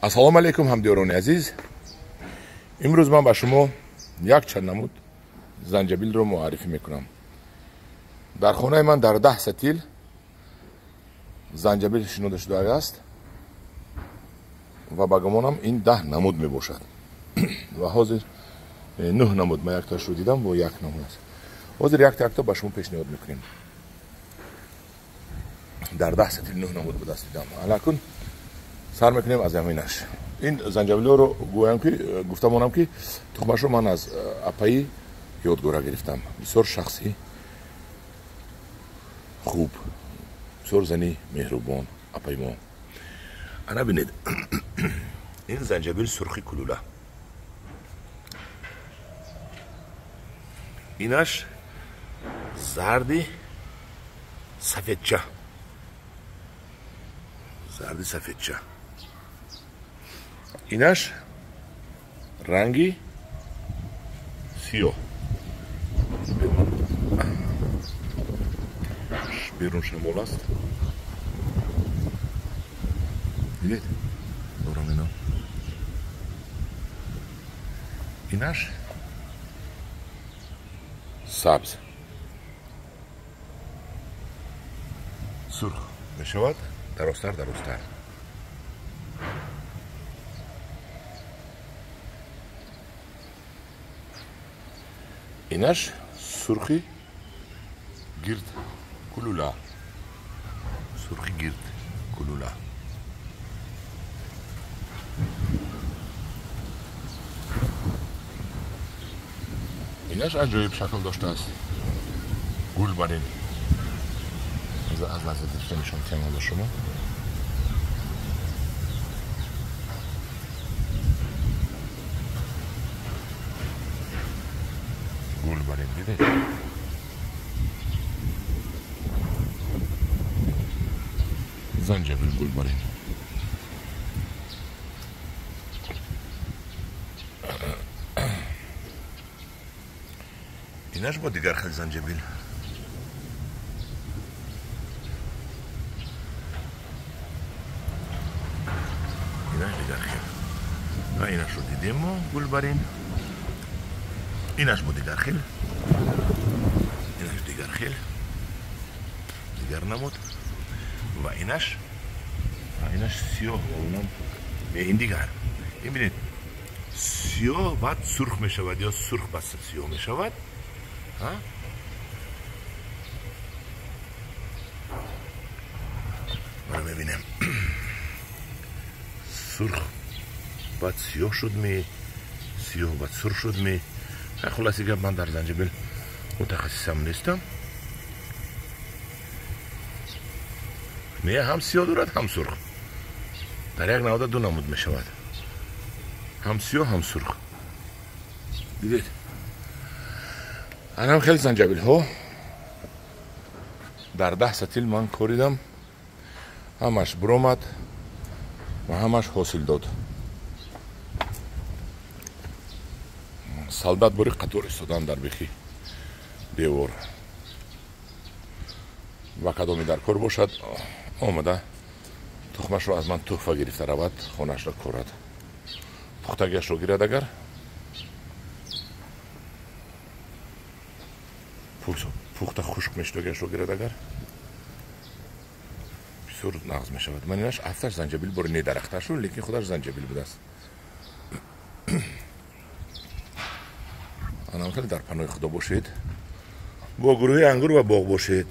Ассалому алайкум ҳамдиёрони азиз. Имрӯз ман ба шумо якчанд намуд занҷабилро муаррифӣ мекунам. Дар хонаи ман дар 10 сатил занҷабил шинода шудааст ва ба гумонам ин 10 намуд мебошад. Ва ҳозир 9 намуд, ман якташро дидам, бо як намуд аст. Ҳозир якта ба шумо пешниҳод мекунем. Дар 10 сатил 9 намуд ба даст дидам. Алакун сар мекунем аз ҳаминаш. Ин занҷабилҳоро гӯям ки гуфта монам ки тухмашро ман аз апаи ёдгора гирифтам. Бисёр шахси хуб, бисёр зани меҳрубон апаи мо. Ана бинед, ин занҷабил сурхи кулула. Инаш зарди сафедча. Зарди сафедча. Инаш ранги сиёҳ. Берун шамол аст. Дидед? Дорам ино. Инаш сабз. Сурх мешавад, дарозтар дарозтар. Инаш сурхи гирд кулула. Сурхи гирд кулула. Инаш аҷоиб шакл доштааст. Гул барин. Аз наздик нишон диҳам ба шумо. Гул барин, дидед? Занҷабил гул барин. Инаш бо дигар хел занҷабил. Инаш дигар хел. Ва инашро дидем мо гулбарин. Инаш бо дигар хел. Инаш дигар хел. Дигар намуд. Ва инаш сиёҳ ва унам ин дигар. Ин бинед, сиёҳ баъд сурх мешавад ё сурх баъд сиёҳ мешавад. Мара мебинем. Сурх баъд сиёҳ шуд ми, сиёҳ баъд сурх шуд ми. Хулоси гап, ман дар занҷабил мутахассисам нестам. Не, ҳам сиёҳ дорад, ҳам сурх. Дар як навода ду намуд мешавад. Ҳам сиёҳ, ҳам сурх. Дидед? Анам хеле занҷабилҳо дар 10 сатил ман коридам. Ҳамаш буромад ва ҳамаш ҳосил дод. Солдат бори қатор истодан дар бехи девор. Ва кадоме дар кор бошад, омада тухмашро аз ман туҳфа гирифта равад, хонаашро корад. Пухтагиашро гирад агар пухта хушк мешудагиашро гирад агар бисёр нағз мешавад. Ман инаш афташ занҷабил бори не дарахташу, лекин худаш занҷабил будааст. Анам хеле дар паноҳи Худо бошед. Бо гурӯҳи ангур ва боғ бошед.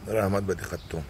Раҳмат ба диққататон.